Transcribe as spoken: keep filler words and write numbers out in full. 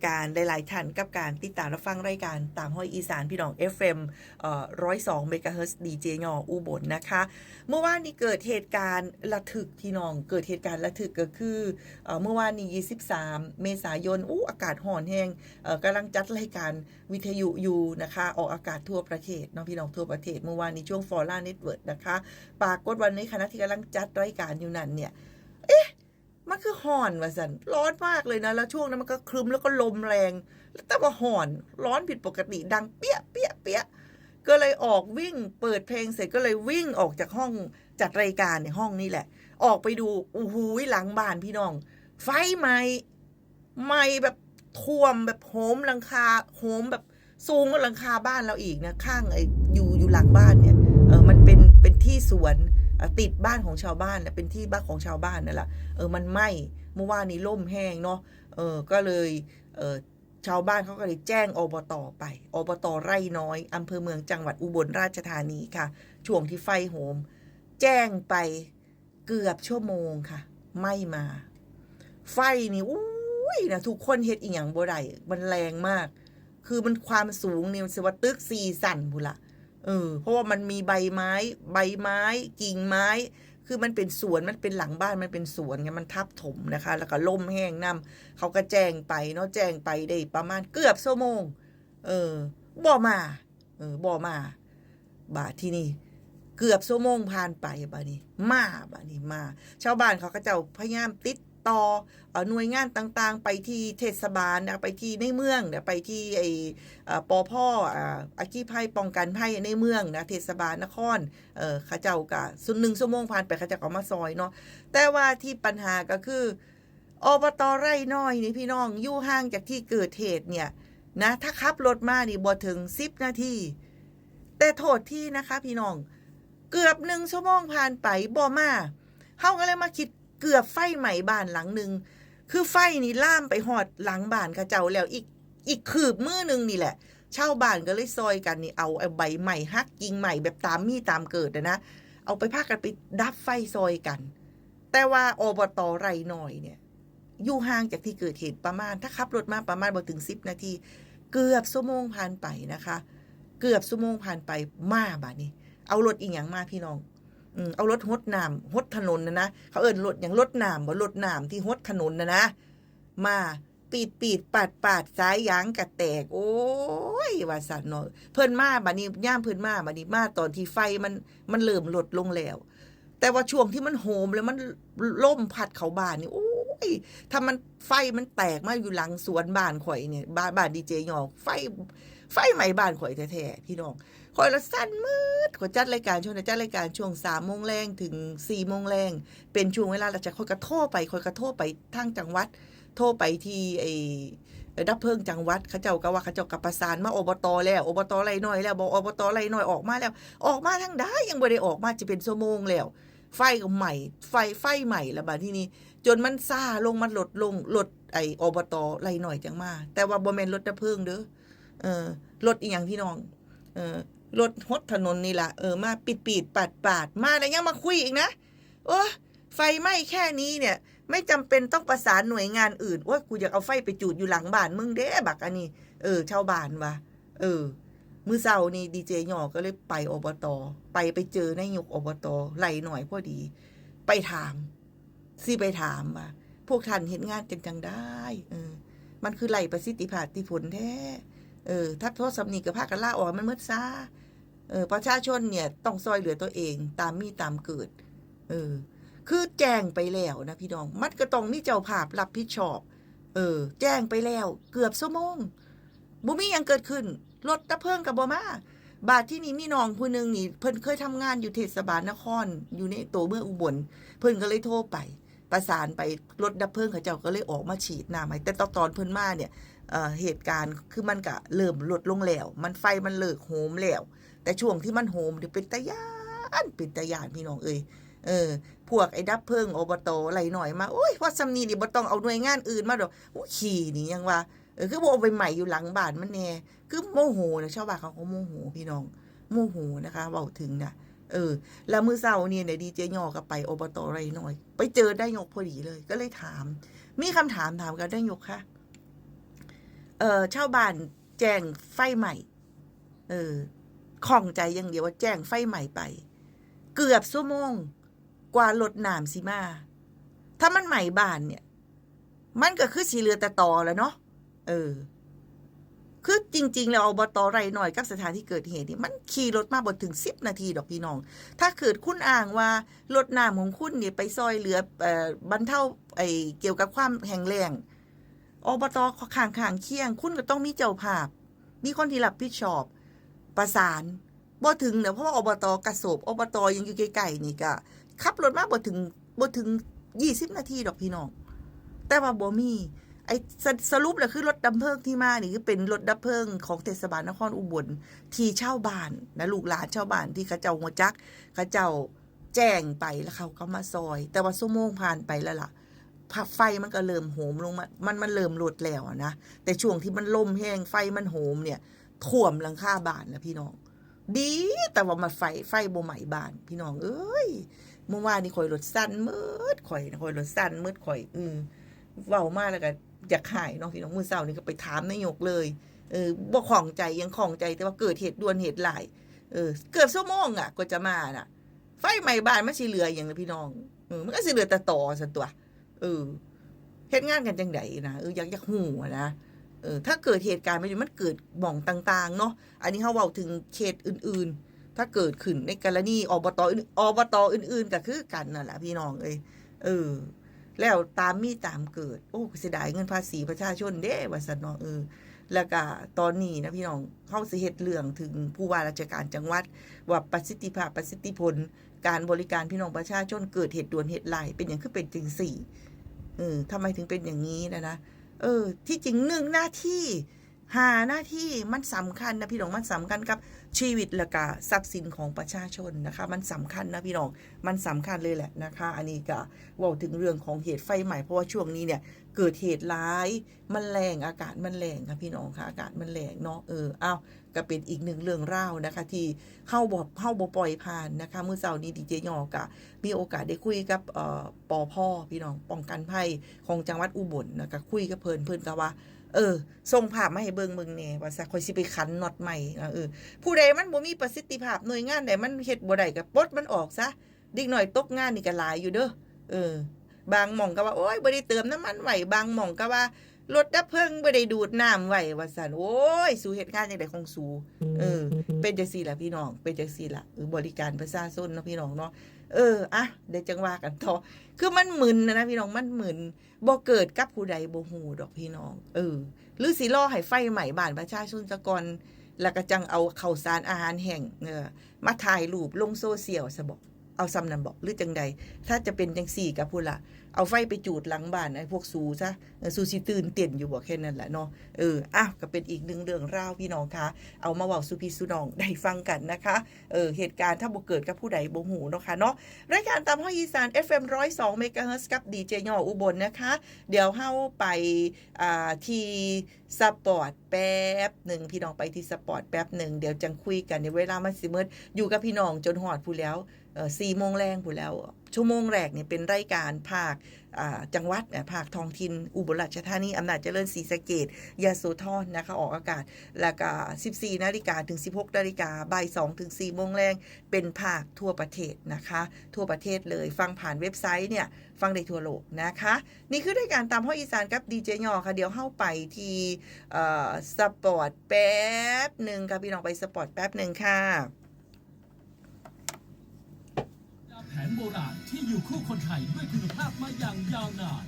การหลายๆท่านกับการติดตามรับฟังรายการตามฮอยอีสานพี่น้อง เอฟเอ็ม เอ่อ ร้อยสอง เมกะเฮิรตซ์ ดีเจยออุบลนะคะ เมื่อวานนี้เกิดเหตุการณ์ระทึกพี่น้อง เกิดเหตุการณ์ระทึกก็คือ เอ่อ เมื่อวานนี้ ยี่สิบสาม เมษายน อู้ อากาศร้อนแฮง เอ่อ กำลังจัดรายการวิทยุอยู่นะคะ ออกอากาศทั่วประเทศเนาะพี่น้อง ทั่วประเทศ เมื่อวานนี้ช่วง Flora Network นะคะ ปรากฏว่าในขณะที่กำลังจัดรายการอยู่นั่นเนี่ย เอ๊ะ มันคือร้อนว่าซั่น ร้อนมากเลยนะ แล้วช่วงนั้นมันก็ครึ้มแล้วก็ลมแรง แต่ว่าร้อน ร้อนผิดปกติ ดังเปี้ยะเปี้ยะเปี้ยะ ก็เลยออกวิ่ง เปิดเพลงเสร็จก็เลยวิ่งออกจากห้องจัดรายการในห้องนี่แหละ ออกไปดู โอ้โห หลังบ้านพี่น้อง ไฟไหม้ ไหม้แบบท่วมแบบโหมหลังคา โหมแบบสูงกว่าหลังคาบ้านเราอีกนะ ข้างไอ้อยู่ อยู่หลังบ้านเนี่ย เออ มันเป็น เป็นที่สวน เอ่อ ติดบ้านของชาวบ้านนะ เป็นที่บ้านของชาวบ้านนั่นแหละ เออ มันไหม้ เมื่อวานนี้ลมแฮงเนาะ เออ ก็เลย เออ ชาวบ้านเขาก็เลยแจ้ง อบต. ไป อบต. ไร่น้อย อำเภอเมือง จังหวัดอุบลราชธานีค่ะ ช่วงที่ไฟโหม แจ้งไปเกือบชั่วโมงค่ะ ไหม้มา ไฟนี่ อุ้ยนะ ทุกคนเฮ็ดอีหยังบ่ได้ มันแรงมาก คือมันความสูงนี่ มันสิว่าตึกสี่ชั้นพู้นละ เออ เพราะว่ามันมีใบไม้ ใบไม้ กิ่งไม้ คือมันเป็นสวน มันเป็นหลังบ้าน มันเป็นสวนไง มันทับถมนะคะ แล้วก็ลมแฮงนำ เขาก็แจ้งไปเนาะ แจ้งไปได้ประมาณเกือบชั่วโมง เออ บ่มา เออ บ่มา บาดที่นี่ เกือบชั่วโมงผ่านไป บาดนี้ มา บาดนี้มา ชาวบ้านเขาก็เจ้าพยายามติดต่อ เอ่อ หน่วยงานต่างๆ ไปที่เทศบาลนะ ไปที่ในเมืองนะ ไปที่ไอ้ เอ่อ ปภ อ่า อัคคีภัยป้องกันภัยในเมืองนะ เทศบาลนคร เอ่อ เขาเจ้าก็ ส่วนหนึ่งชั่วโมงผ่านไป เขาเจ้าก็มาซอยเนาะ แต่ว่าที่ปัญหาก็คือ อบต. ไร่น้อยนี่พี่น้อง อยู่ห่างจากที่เกิดเหตุเนี่ยนะ ถ้าขับรถมานี่บ่ถึงสิบนาที แต่โทษทีนะคะพี่น้อง เกือบหนึ่งชั่วโมงผ่านไปบ่มา เฮาก็เลยมาคิด เกือบไฟไหม้บ้านหลังหนึ่ง คือไฟนี่ลามไปฮอดหลังบ้านเขาเจ้าแล้ว อีก อีกคืบมือหนึ่งนี่แหละ ชาวบ้านก็เลยซอยกันนี่ เอาไอ้ใบไม้หักกิ่งไม้แบบตามมีตามเกิดอะนะ เอาไปพากันไปดับไฟซอยกัน แต่ว่า อบต. ไร่น้อยเนี่ย อยู่ห่างจากที่เกิดเหตุประมาณ ถ้าขับรถมาประมาณบ่ถึงสิบนาที เกือบชั่วโมงผ่านไปนะคะ เกือบชั่วโมงผ่านไป มาบาดนี้ เอารถอีหยังมาพี่น้อง อืม เอารถหดน้ำ หดถนนนะนะ เขาเอิ้นรถหยัง รถน้ำบ่ รถน้ำที่หดถนนนะนะ มา ปีดปีดปาดปาด สายยางกะแตก โอ้ย ว่าซั่นเนาะ เพิ่นมาบาดนี้ ยามเพิ่นมาบาดนี้ มาตอนที่ไฟมัน มันเริ่มลดลงแล้ว แต่ว่าช่วงที่มันโหมแล้วมันลมพัดเข้าบ้านนี่ โอ้ย ถ้ามัน ไฟมันแตกมาอยู่หลังสวนบ้านข่อยเนี่ย บ้าน บ้านดีเจยอ ไฟ ไฟไหม้บ้านข่อยแท้ๆ พี่น้อง ข่อยละสั่นมืด ข่อยจัดรายการช่วงนั้น จัดรายการช่วงสามโมงแลงถึงสี่โมงแลง เป็นช่วงเวลาราชการ ข่อยก็โทรไป ข่อยก็โทรไปทางจังหวัด โทรไปที่ไอ้ เอ่อ ดับเพลิงจังหวัด เขาเจ้าก็ว่าเขาเจ้าก็ประสานมา อบต. แล้ว อบต. ไร่น้อยแล้ว บอก อบต. ไร่น้อยออกมาแล้ว ออกมาทางใด ยังบ่ได้ออกมา จะเป็นชั่วโมงแล้ว ไฟก็ไหม้ ไฟ ไฟไหม้แล้วบาดที่นี่ จนมันซาลง มันลดลง รถไอ้ อบต. ไร่น้อยจั่งมา แต่ว่าบ่แม่นรถดับเพลิงเด้อ เออ รถอีหยังพี่น้อง เออ รถหดถนนนี่ล่ะ เออ มาปีดปีดปาดปาด มาแล้วยังมาคุยอีกนะ โอ้ ไฟไหม้แค่นี้เนี่ย ไม่จำเป็นต้องประสานหน่วยงานอื่น โอ้ย กูอยากเอาไฟไปจูดอยู่หลังบ้านมึงเด้ บักอันนี้ เออ ชาวบ้านว่า เออ มื้อเช้านี่ดีเจยอก็เลยไป อบต. ไป ไปเจอนายก อบต. ไร่น้อยพอดี ไปถาม สิไปถามว่า พวกท่านเฮ็ดงานกันจั่งใด เออ มันคือไร้ประสิทธิภาพที่ผลแท้ เออ ถ้าพอส่ำนี้ก็พากันลาออกมันหมดซะ เออ ประชาชนเนี่ยต้องซอยเหลือตัวเองตามมีตามเกิด เออ คือแจ้งไปแล้วนะพี่น้อง มันก็ต้องมีเจ้าภาพรับผิดชอบ เออ แจ้งไปแล้วเกือบชั่วโมง บ่มีหยังเกิดขึ้น รถดับเพลิงก็บ่มา บาดที่นี่มีน้องผู้หนึ่งนี่ เพิ่นเคยทำงานอยู่เทศบาลนคร อยู่ในตัวเมืองอุบล เพิ่นก็เลยโทรไป ประสานไป รถดับเพลิงเขาเจ้าก็เลยออกมาฉีดน้ำให้ แต่ตอน ตอนเพิ่นมาเนี่ย เอ่อ เหตุการณ์คือมันก็เริ่มลดลงแล้ว มัน ไฟมันเลิกโหมแล้ว แต่ช่วงที่มันโหมนี่เป็นตาย้าน เป็นตาย้านพี่น้องเอ้ย เออ พวกไอ้ดับเพลิง อบต. ไร่น้อยมา โอ้ย พอส่ำนี้นี่บ่ต้องเอาหน่วยงานอื่นมาดอก อู้ ขี้นี่ยังว่า เออ คือบ่เอาไปไหม้อยู่หลังบ้านมันแน่ คือโมโหนะ ชาวบ้านเขาก็โมโหพี่น้อง โมโหนะคะ เว้าถึงนะ เออ แล้วมื้อเช้านี่เนี่ย ดีเจยอก็ไป อบต. ไร่น้อย ไปเจอนายกพอดีเลย ก็เลยถาม มีคำถามถามกับนายกค่ะ เอ่อ ชาวบ้านแจ้งไฟไหม้ เออ ข้องใจอย่างเดียวว่าแจ้งไฟไหม้ไป เกือบชั่วโมงกว่ารถน้ำสิมา ถ้ามันไหม้บ้านเนี่ย มันก็คือสิเหลือแต่ตอแล้วเนาะ เออ คือจริงๆ แล้ว อบต ไร่น้อยกับสถานที่เกิดเหตุนี่ มันขี่รถมาบ่ถึงสิบนาทีดอกพี่น้อง ถ้าเกิดคุณอ้างว่ารถน้ำของคุณนี่ไปซอยเหลือ เอ่อ บรรเทา ไอ้ เกี่ยวกับความแห้งแล้ง อบต ข้างๆ เคียง คุณก็ต้องมีเจ้าภาพ มีคนที่รับผิดชอบ ประสาน บ่ถึงเนี่ย เพราะว่า อบต กระโสบ อบต ยังอยู่ใกล้ๆ นี่ก็ขับรถมาบ่ถึง บ่ถึงยี่สิบนาทีดอกพี่น้อง แต่ว่าบ่มี ไอ้ส- สรุปแล้วคือรถดับเพลิงที่มานี่คือเป็นรถดับเพลิงของเทศบาลนครอุบล ที่ชาวบ้านนะ ลูกหลานชาวบ้านที่เขาเจ้าฮู้จัก เขาเจ้าแจ้งไปแล้วเขาก็มาซอย แต่ว่าชั่วโมงผ่านไปแล้วล่ะ ไฟมันก็เริ่มโหมลงมา มัน มันเริ่มลดแล้วอะนะ แต่ช่วงที่มันลมแฮง ไฟมันโหมเนี่ย ท่วมหลังคาบ้านนะพี่น้อง ดีแต่ว่ามาไฟ ไฟบ่ไหม้บ้าน พี่น้องเอ้ย เมื่อวานนี้ข่อยรถสั่นหมด ข่อยนะ ข่อยรถสั่นหมด ข่อย เออ เว้ามาแล้วก็อยากหายเนาะพี่น้อง มื้อเช้านี่ก็ไปถามนายกเลย เออ บ่ข้องใจ ยังข้องใจ แต่ว่าเกิดเหตุด่วนเหตุร้าย เออ เกือบชั่วโมงอะ กว่าจะมาน่ะ ไฟไหม้บ้านมันสิเหลือหยังล่ะพี่น้อง เออ มันก็สิเหลือแต่ตอซั่นตั๊ว เออ เฮ็ดงานกันจั่งใดนะ เออ อยาก อยากฮู้อะนะ เออ ถ้าเกิดเหตุการณ์แบบนี้ มันเกิดหม่องต่างๆ เนาะ อันนี้เฮาเว้าถึงเขตอื่นๆ ถ้าเกิดขึ้นในกรณี อบต อื่น อบต อื่นๆ ก็คือกันนั่นแหละพี่น้องเอ้ย เออ แล้วตามมีตามเกิด โอ้ เสียดายเงินภาษีประชาชนเด้ ว่าซั่นเนาะ เออ แล้วก็ตอนนี้นะพี่น้อง เฮาสิเฮ็ดเรื่องถึงผู้ว่าราชการจังหวัด ว่าประสิทธิภาพ ประสิทธิผล การบริการพี่น้องประชาชน เกิดเหตุด่วนเหตุร้าย เป็นหยังคือเป็นจั่งซี้ เออ ทำไมถึงเป็นอย่างนี้นะนะ เออ ที่จริงหนึ่งนาที ห้านาที มันสำคัญนะพี่น้อง มันสำคัญกับชีวิตและกะทรัพย์สินของประชาชนนะคะ มันสำคัญนะพี่น้อง มันสำคัญเลยแหละนะคะ อันนี้ก็เว้าถึงเรื่องของเหตุไฟไหม้ เพราะว่าช่วงนี้เนี่ยเกิดเหตุร้าย มันแล้ง อากาศมันแล้งค่ะพี่น้องค่ะ อากาศมันแล้งเนาะ เออ อ้าว ก็เป็นอีกหนึ่งเรื่องราวนะคะ ที่เฮาบ่ เฮาบ่ปล่อยผ่านนะคะ มื้อเช้านี้ดีเจยอก็มีโอกาสได้คุยกับ เอ่อ ปภ พี่น้อง ป้องกันภัยของจังหวัดอุบล แล้วก็คุยกับเพิ่น เพิ่นก็ว่า เออ ส่งภาพมาให้เบิ่ง เบิ่งแหน่ ว่าซะ ข่อยสิไปขันน็อตใหม่ เออ ผู้ใดมันบ่มีประสิทธิภาพ หน่วยงานใดมันเฮ็ดบ่ได้ก็ปลดมันออกซะ เด็กน้อยตกงานนี่ก็หลายอยู่เด้อ เออ บางหม่องก็ว่า โอ้ย บ่ได้เติมน้ำมันไว้ บางหม่องก็ว่ารถดับเพลิงบ่ได้ดูดน้ำไว้ ว่าซั่น โอ้ย สูเฮ็ดงานจั่งใดของสู เออ เป็นจั่งซี้ล่ะพี่น้อง เป็นจั่งซี้ล่ะ เออ บริการประชาชนเนาะพี่น้องเนาะ เออ อ่ะ เดี๋ยวจั่งว่ากันต่อ คือมันมึนนะนะพี่น้อง มันมึน บ่เกิดกับผู้ใดบ่ฮู้ดอกพี่น้อง เออ หรือสิรอให้ไฟไหม้บ้านประชาชนซะก่อน แล้วก็จั่งเอาข้าวสารอาหารแห้ง เออ มาถ่ายรูปลงโซเชียลซะบ่ เอาส่ำนั้นบ่ หรือจั่งใด ถ้าจะเป็นจั่งซี้ก็พู้นล่ะ เอาไฟไปจูดหลังบ้านไอ้พวกสูซะ เออ สูสิตื่นเต้นอยู่บ่ แค่นั้นแหละเนาะ เออ อ่ะ ก็เป็นอีกหนึ่งเรื่องราวพี่น้องคะ เอามาเว้าสู่พี่สู่น้องได้ฟังกันนะคะ เออ เหตุการณ์ถ้าบ่เกิดกับผู้ใดบ่ฮู้เนาะค่ะเนาะ รายการตามฮอดอีสาน เอฟเอ็ม ร้อยสอง เมกะเฮิรตซ์ กับดีเจยออุบลนะคะ เดี๋ยวเฮาไป อ่า ที่สปอร์ตแป๊บหนึ่ง พี่น้องไปที่สปอร์ตแป๊บหนึ่ง เดี๋ยวจั่งคุยกัน เดี๋ยวเวลามันสิหมด อยู่กับพี่น้องจนฮอดพู้นแหล้ว เอ่อ สี่โมงแลงพู้นแหล้ว ชั่วโมงแรกนี่เป็นรายการภาค อ่า จังหวัด อ่า ภาคท้องถิ่น อุบลราชธานี อำนาจเจริญ ศรีสะเกษ ยโสธรนะคะ ออกอากาศ แล้วก็ สิบสี่นาฬิกาถึงสิบหกนาฬิกา บ่ายสองถึงสี่โมงแลง เป็นภาคทั่วประเทศนะคะ ทั่วประเทศเลย ฟังผ่านเว็บไซต์เนี่ย ฟังได้ทั่วโลกนะคะ นี่คือรายการตามฮอดอีสานกับดีเจยอค่ะ เดี๋ยวเฮาไปที่ เอ่อ สปอร์ตแป๊บหนึ่งค่ะ พี่น้องไปสปอร์ตแป๊บหนึ่งค่ะ ยาแผนโบราณที่อยู่คู่คนไทยด้วยคุณภาพมาอย่างยาวนาน